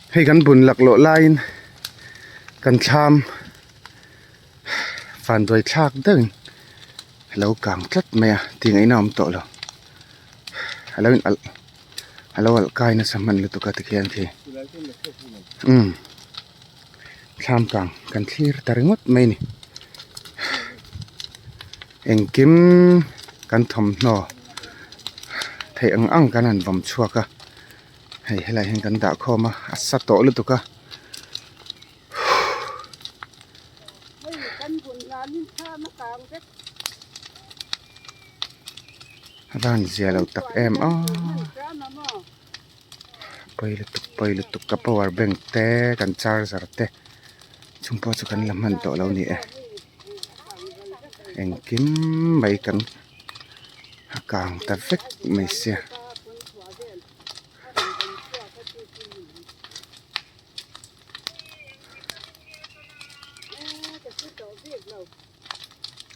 Hei kan bun laklawh laiin kan thlam vanduai thlak deuhin a lo kang tlat mai a tih ngaihna a awm tawh lo a lo in alh a lo alh kai nasa hman lutuk a tikhian khi umm thlam kang kan thlir ta ringawt mai a ni engkim kan thawmhnaw theih ang ang kan han vawm chhuak a. Hei helaiah hian kan dah khawm a a sa tawh lutuk a. A van zia lo tak em aw pawi lutuk pawi lutuk ka power bank te kan charger te chung pawh chu kan la hman tawh lo a ni e engkim mai kan a kang ta vek mai sia.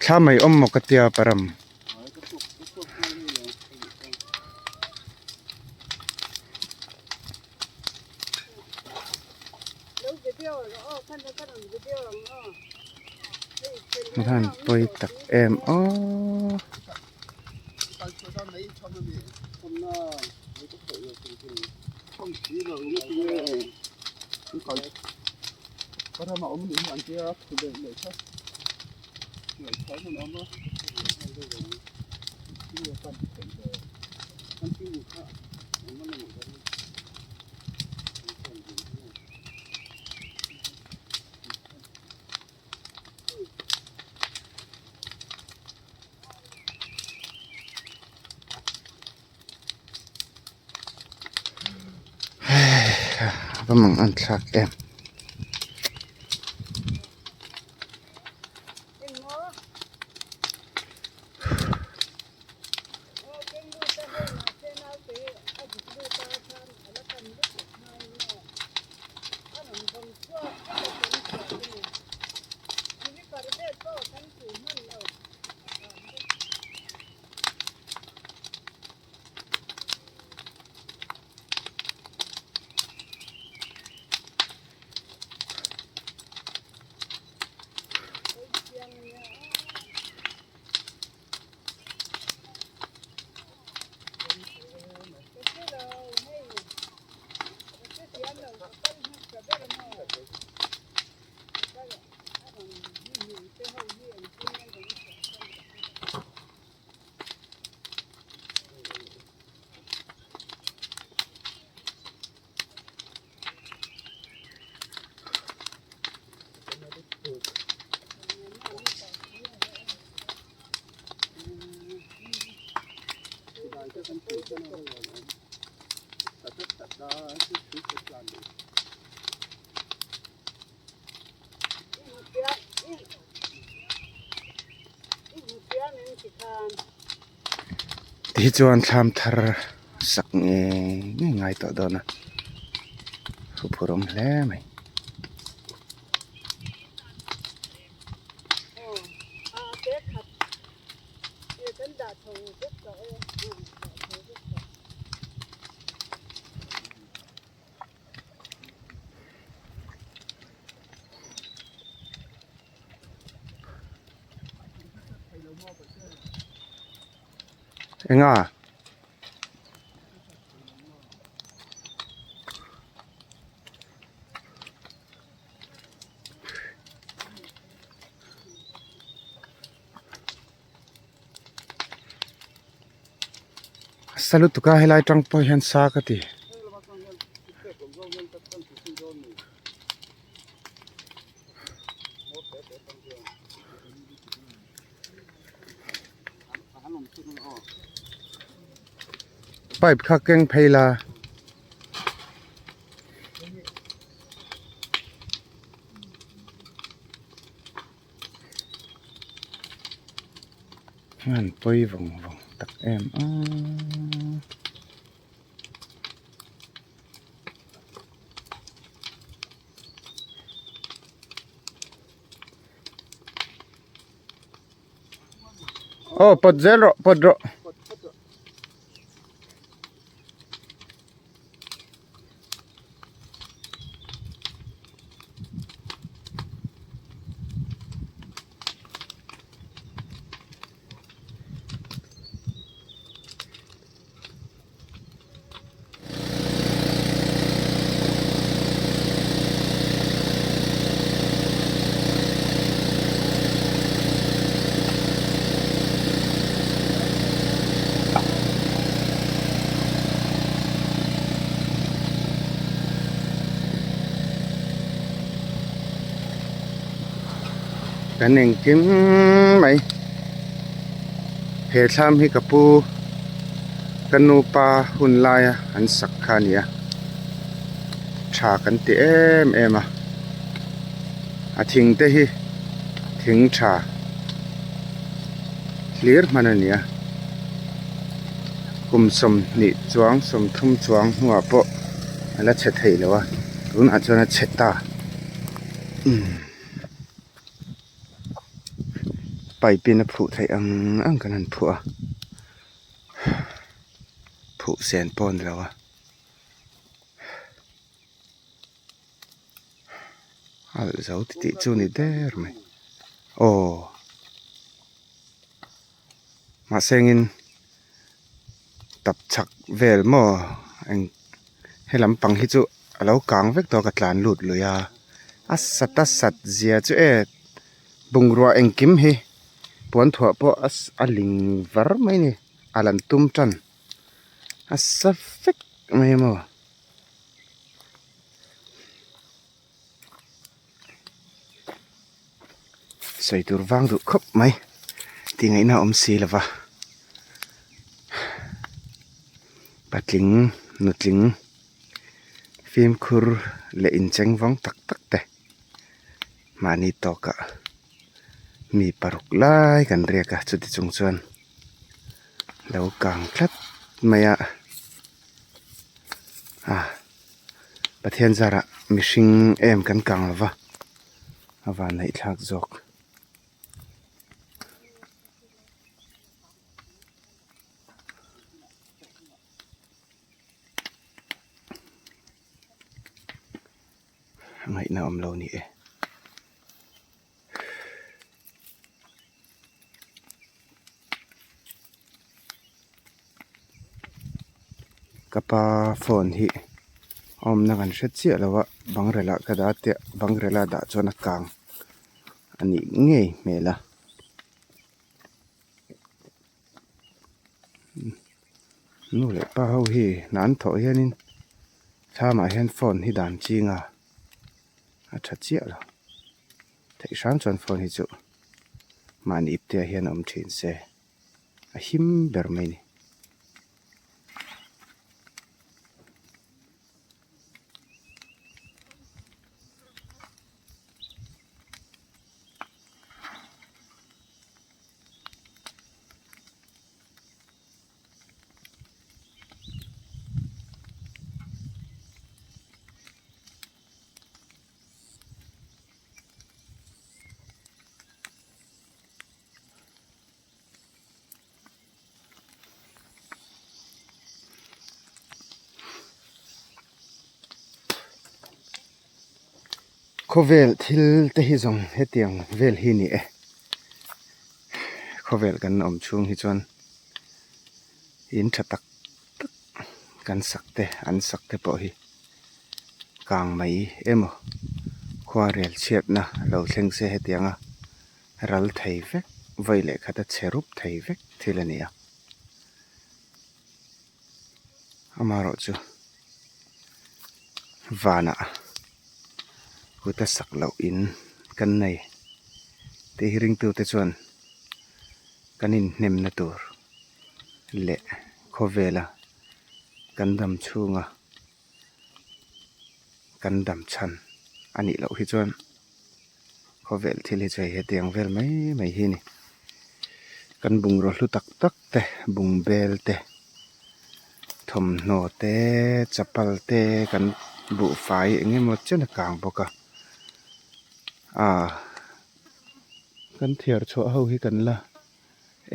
Thla mai awm maw ka tia param. Van pawi tak em aww. Va mang an thlak em. Ti chuan thlam thar sak ngei ngei ngai tawh dawn a huphurh awm hle mai. Enga? Sa lutuk a helai tang pawh hian sa ka ti. Pipe kha keng phei la. An pawi vawng vawng tak em a. Aw pawt zel rawh pawt rawh. Kan engkim mai he thlam hi ka pu ka nupa hun laia an sak kha a ni a tha kan ti em em a a thing te hi thing tha hlir hman a ni a kum sawmhnih chuang sawmthum chuang hnuah pawh a la chhe thei lo a tunah chuan a chhe ta. Pipe in a phuh theih ang ang kan han phuh a phuh sen pawh a ni lo a alh zo titih chu a ni der mai aw mahse engin tapchhak vel maw eng he lampang hi chu a lo kang vek tawh a ka tlan lut lui a a sat a sat zia chu e bungrua engkim hi puan thuah pawh a a ling var mai a ni a lan tum tan a sa vek mai a maw. Sawi tur vang duh khawp mai tih ngaihna a awm si lo va patling nutling fimkhur leh incheng vawng tak tak te mahni tawkah mi paruk lai kan riak a chuti chung chuan lo kang tlat mai a ah. Pathian zarah mihring em kan kang lo va, a van neih thlak zawk. Ngaihna awm lo ni e. Ka pa phone hi a awmna kan hre chiah lo a bangrel ah ka dah a bangrel a dah chuan a kang a nih ngei hmel a. Nu leh pa ho hi hna an thawh hianin thlamah hian phone hi dan ching a a tha chiah lo theih hram chuan phone hi chu mahni ip te ah hian a awm thin se a him ber mai a ni. Khawvel thil te hi zawng hetiang vel hi ni e khawvel kan awm chhung hi chuan in tha tak tak kan sak te an sak te pawh hi kang mai emaw khuarel chhiatna lo thleng se hetianga ral thei vek vawi leh khat a che rup thei vek thil a ni a amaherawhchu vanah kuta sak loh in kan nei tih hi ringtute chuan kan inhnemna tur leh khawvela kan dam chhunga kan dam chhan a nih loh hi chuan khawvel thil hi chu hei hetiang vel mai mai hi a ni. Kan bungraw hlu tak tak te bungbel te thawmhnaw te chapal te kan buhfai eng emaw chen a kang bawk a ah kan thiar chhuah ho hi kan la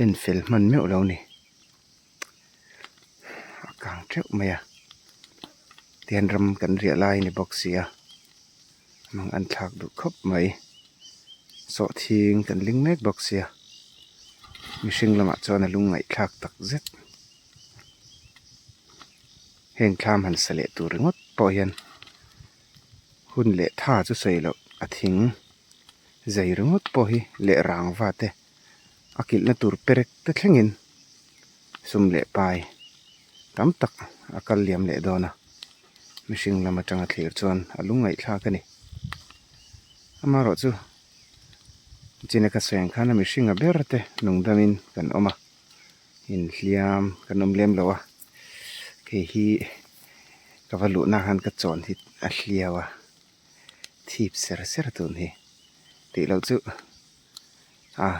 en fel hman meuh lo a ni a kang teuh mai a tihian ram kan riah lai a ni bawk si a. Mang an thlak duh khawp mai. Sawhthing kan ling mek bawk sia. Mihring lamah chuan a lung ngaihthlak tak zet. Heng thlam han sa leh tur ringawt pawh hian hun leh tha chu sawi loh a thing zai ringawt pawh hi leh rangva te a kilhna tur perek te thlengin sum leh pai tam tak a kal liam leh dawn a. Mihring lam atanga thlir chuan a lung ngaihthlak a ni. Amaherawhchu. China ka sawi ang khan a mihring a ber te nungdamin kan awm a, inhliam kan awm lem lo a, hei hi ka va luhna khan ka chawn hi a hliau a, thip ser ser tun hi tih loh chu a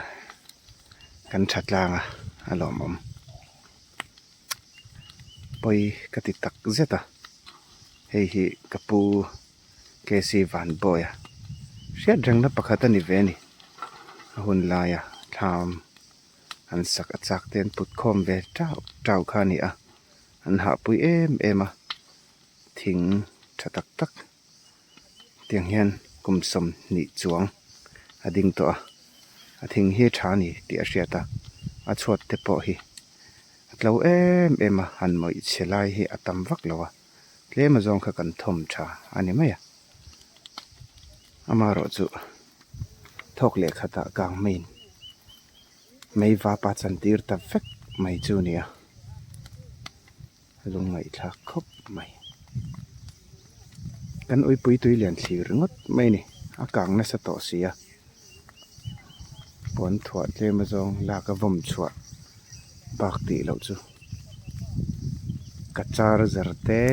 kan tha tlang a a lawmawm pawi ka ti tak zet a, hei hi ka pu. KC Vanbawi a hriat rengna pakhat a ni ve a ni. A hun laia thlam an sak a chak te an put khawm ve tau tau kha a ni a, an hahpui em em a, thing tha tak tak tiang hian kum sawmhnih chuang a ding tawh a, a thing hi a tha a ni tih a hriat a, a chhuat te pawh hi a tlo em em a, han mawih chhe lai hi a tam vak lo a. Tlem a zawng kha kan thawm tha a ni mai a, amaherawhchu thawk leh khatah kang maiin mei vapa chantir ta vek mai chu a ni a, lungngaihthlak khawp mai. Kan uipui tui lian thlir ringawt mai a ni, a kang nasa tawh si a, puan thuah tlem a zawng lak a vawm chhuah bak tih loh chu. Ka charger te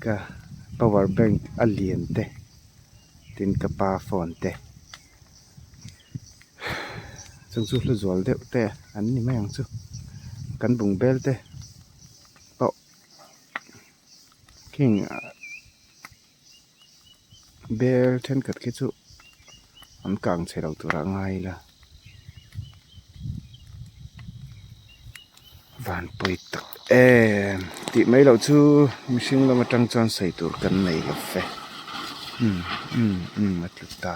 ka power bank a lian te tin ka pa phone te chung chu hlu zual deuh te an ni mai ang chu kan bung bel te pawh khing Bel thenkhat khi chu an kang chhe lo tur ah ngai ila van pawi tak em tih mai loh chu mihring lam atang chuan sawi tur kan nei lo ve umm umm umm a tlu ta.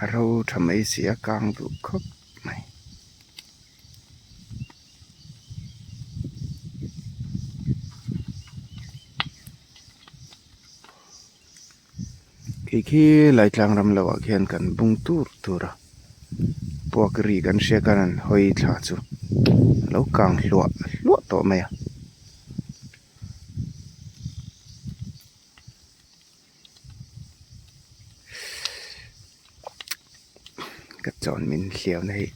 A ro tha mai si a kang duh khawp mai. Khi khi lai tlang ram loh ah khian kan bung tur tur a puak ri kan hria khan an hawi thla chu a lo kang hluah hluah tawh mai a. Ka chawn min hliau na hi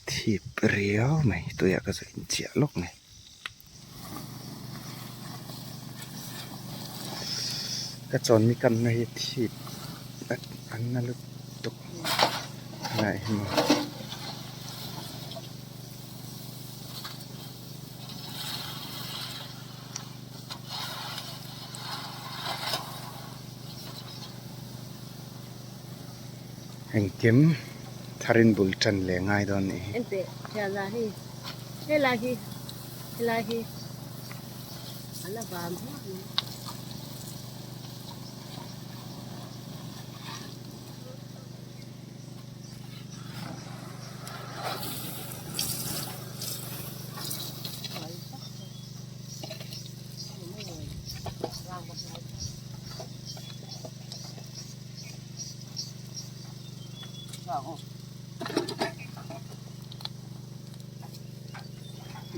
thip riau mai tuiah ka zawh inchiah lawk mai. Ka chawn mi kanna hi thip an na lutuk lai hi maw. Engkim tharin bul tan leh ngai dawn nih hi. Enteh thiana hi helai hi helai hi a la vam hlauh mai.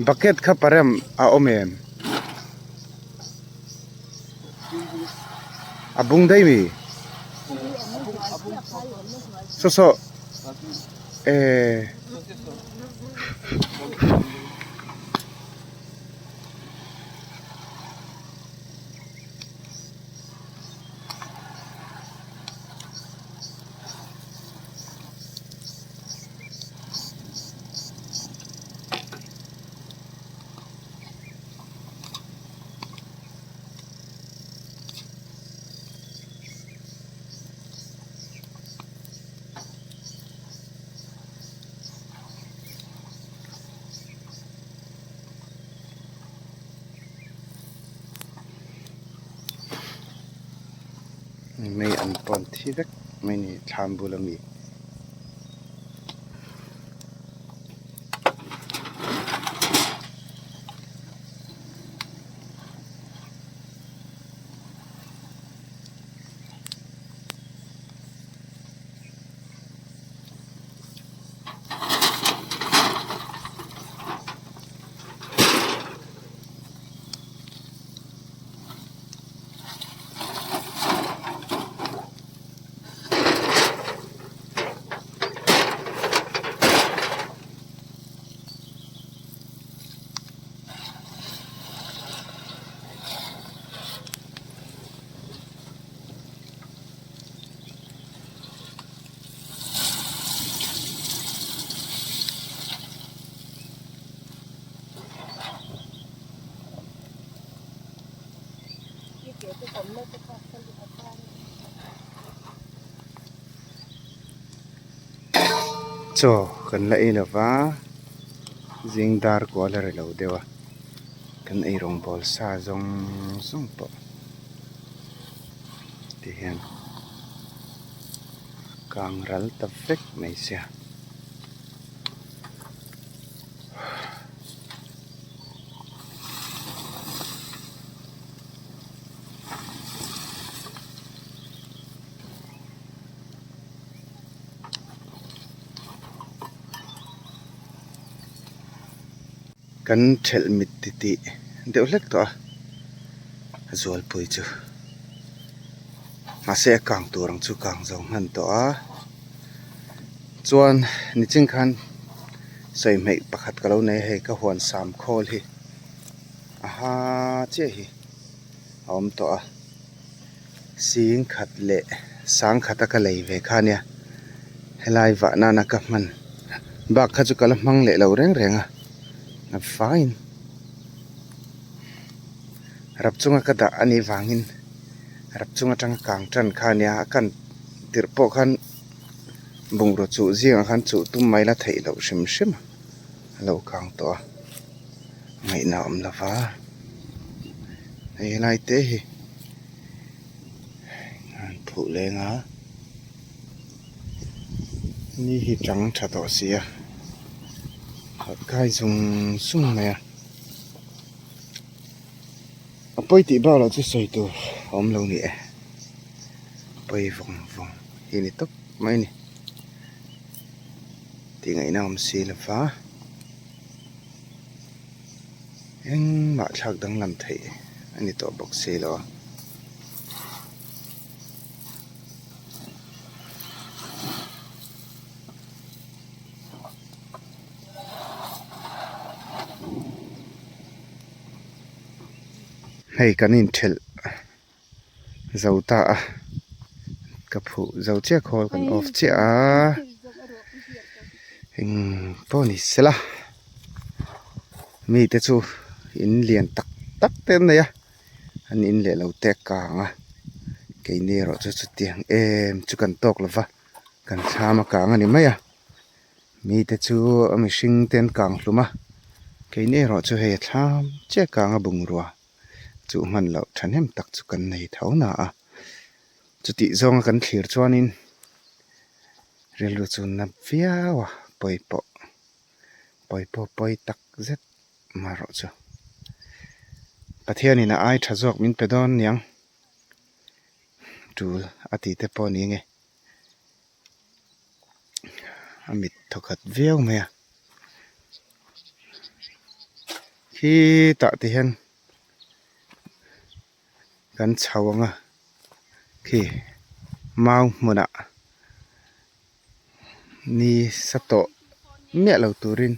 Bucket kha parem a awm em? A bung daih mi? Saw saw eh. Mei an pawn thi vek mai a ni thlam bul ami. Chaw kan la ei lova zing dar kual a ri lo deuh a kan ei rawngbawl sa zawng zawng pawh ti hian kang ral ta vek mai sia. Kan thelh mit titih deuh hlek tawh a, a zualpui chu mahse a kang tur ang chu kang zo hman tawh a, chuan nichin khan sawi hmeih pakhat ka lo nei a hei ka huan sam khawl hi aha chiah hi a awm tawh a. Sing khat leh sang khat a ka lei ve kha ania helai vah nana ka hman bak kha chu ka la hmang leh lo reng reng a a faiin rap chunga ka dah anih vangin rap chung atanga kang tan kha ania a kan tirh pawh khan bungraw chuh zingah khan chuh tum mai la theih loh hrim hrim a a lo kang tawh a ngaihna a awm lo va hei helai te hi an phuh leng a ni hi tang tha tawh si a khat kai zung zung mai a a pawi tih bak loh chu sawi tur a awm lo ni e pawi vawng vawng hi a ni tawp mai a ni tih ngaihna a awm si lo va. Engmah thlak danglam theih a ni tawh bawk si lo a. Hei kan inthelh zo ta a ka phuh zo chiah khawl kan off chiah a eng pawh ni sela mite chu in lian tak tak te an nei a an in leh lo te a kang a keini erawh chu chutiang em chu kan tawk lo va kan thlam a kang a ni mai a mite chu a mihring te an kang hlum a keini erawh chu hei a thlam chiah a kang a bungrua. Chu hman loh thahnem tak chu kan nei tho na a, chutih zawnga kan thlir chuanin rilru chu na viau a, pawi pawh pawi pawh pawi tak zet marawh chu Pathianin a ai tha zawk min pe dawn niang tul a tih te pawh ni nge a mit thawkhat viau mai a. Khitah ti hian kan chho ang a khi mau hmunah ni sa tawh miah lo turin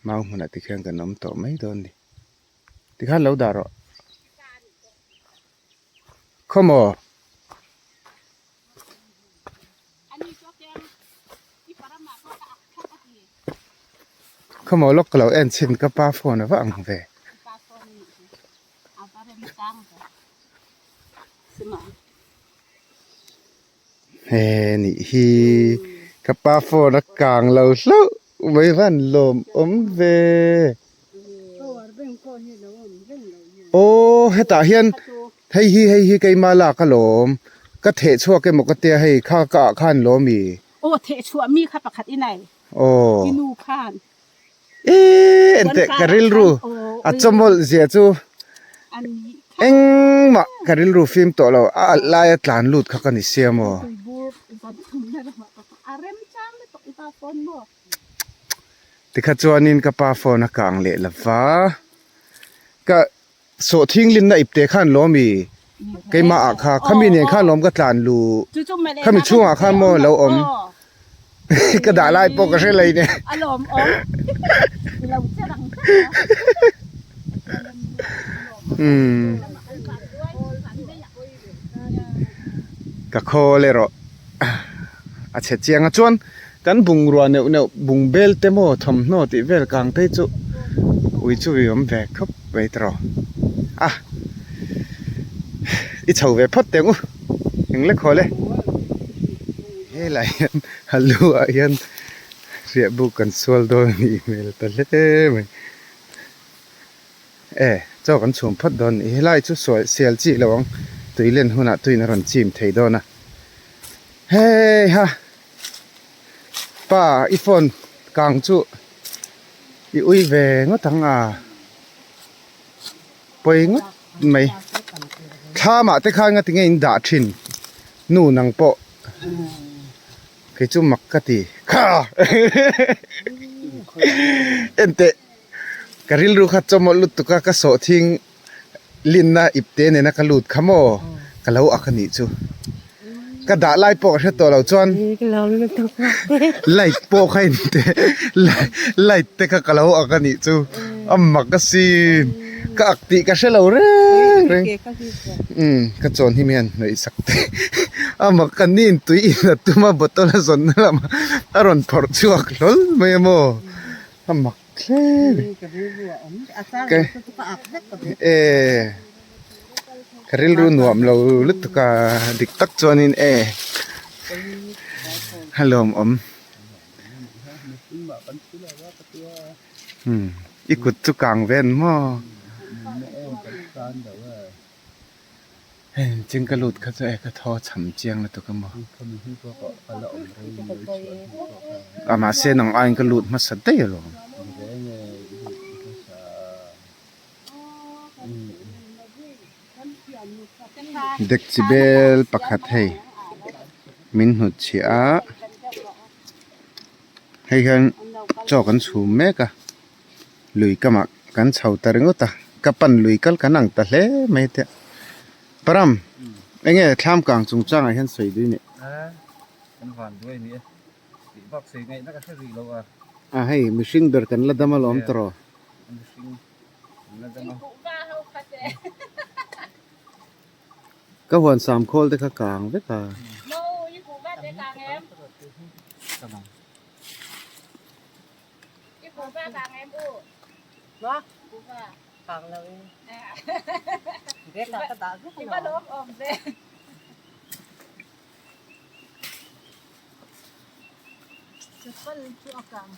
mau hmunah ti khian kan awm tawh mai dawn a ni tikhan lo dah rawh khawmaw. Khawmaw lawk ka lo en chhin ka pa phone a va ang ve. He nih hi ka pa phone a kang lo hlauh mai van lawm awm ve. Aw hetah hian hei hi hei hi keima lak alawm ka theh chhuak emaw ka tia hei kha ka ah khan lawm i. Aw theh chhuah mi kha pakhat i nei. Aw. I nu khan. Eee enteh ka rilru a chawmawlh zia chu engmah ka rilru fim tawh lo a alh laia tlan lut kha ka ni sia maw. Tikha chuanin ka pa phone a kang leh lo va, ka sawhthing linna ipte khan lawm i keimah ah kha khami nen khan lawm ka tlan luh khami chhungah khan maw lo awm ka dah lai pawh ka hre lei nen umm ka khawl erawh a chhe chiang a chuan kan bungrua neuh neuh bung bel te maw thawmhnaw tih vel kang te chu ui chu ui awm ve khawp mai tawh a. I chho ve phawt teh ang u. Eng lek haw le. Helai hian a lu ah hian riahbuk kan sual dawn a nih hmel ta hle mai. E, chaw kan chhum phawt dawn a ni. Helai chu sual sial chi lo ang. Tui len hunah tuiin a rawn chim thei dawn a. Hei ha! Pa, i phone kang chu i ui ve ngawt ang a. Pawi ngawt mai. Thlamah te khan ngatinge in dah thin nu nang pawh kei chu mak ka ti kha enteh ka rilru kha chawmawlh lutuk a ka sawhthing linna ipte nena ka lut kha maw ka lo ak anih chu ka dah lai pawh ka hre tawh lo chuan light pawh kha inte light te kha ka lo ak anih chu a mak asin ka ak tih ka hre lo reng reng umm ka chawn hi mian hnawih sak te a mak ka ni in tui in a tum a bottle a zawn na lamah a rawn phawrh chhuak hlawl mai a maw a mak. E ka rilru nuam lo lutuk a dik tak chuanin e a lawmawm umm i kut chu kang ve an maw. Hei ching ka lut kha chu e ka thaw cham chiang lutuk a maw a mahse nang aiin ka lut hmasa daih alawm. Dekchi bel pakhat hei min hnut chhiah a hei hian chaw kan chhum mek a. Lui kamah kan chho ta ringawt a, ka pan lui kal kan ang ta hle mai te. Param, enge thlam kang chungchangah hian sawi dui nih? A, kan van duai ni e. Tih bak sawi ngaihna ka hre rih lo a. A hei, mihring ber kan la dam alawm tawh. Mihring kan la dam a. Ka huan sam khawl te kha kang vek a.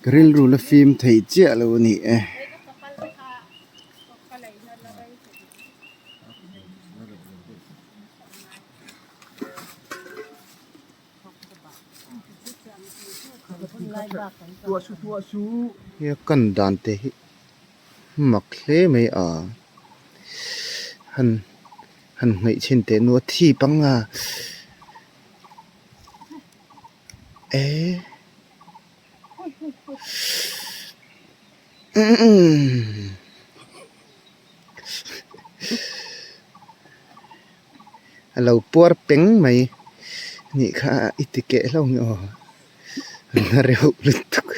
Ka rilru la fim thei chiah lo a ni e. He kan dan te hi mak hle mai a han han hnaih chhin teh nu a thip ang a eh umm. A lo puar peng mai nih kha i ti keh hlauh nge aw a reuh lutuk.